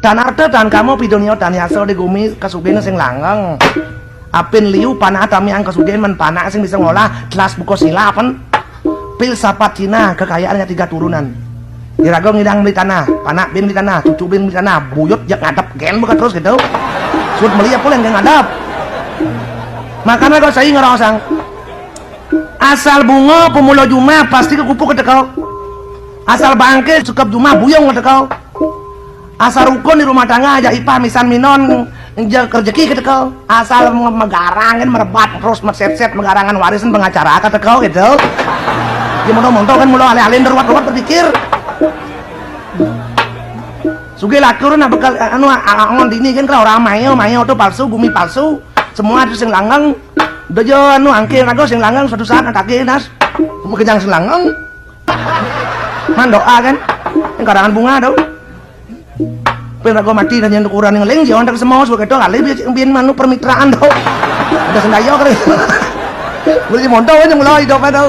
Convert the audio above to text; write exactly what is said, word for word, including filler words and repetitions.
Tan arta, tan kama, pidonia, tan yasa di gumi, kasugihan sing langgeng. Apin liu, panak tamiang kasugihan, men panak sing bisa ngolah, telas buka silap, pen. Filsafat Cina, kekayaan hanya tiga turunan. Iraga ngidang beli tanah, panak bin beli tanah, cucu bin beli tanah, buyut jak ngadep, gen buka terus gitu. Sud meli apa yang ngadep. Makanya kau saya ngerosang. Asal bunga pemula jumah pasti ke kupu keteka. Asal bangke sekep jumah buyung keteka. Asal rukun di rumah tangga aja ipah misan minon, je kerjeki keteka. Asal me-, megarang kan merebat terus meset-set megarangan warisan pengacara keteka gitu. Dia monto-monto kan mula alih-alih ruwet-ruwet berpikir. Sugih laku nak bekal anu a-, a-, angon dini kan kalau orang mayo, mayo tu palsu, gumi palsu. Semua tu sing langgeng. Udah jo anu angke raga sing langgeng suatu saat nak tagih nas. Semua kejang sing langgeng. Man doa kan. Yang karangan bunga tu. Pen raga mati dan yang ukuran yang ling jangan tak semua suka tu kali biar bin manu permitraan tu. Ada sendaya kali. Boleh monto kan yang mulai hidup tu.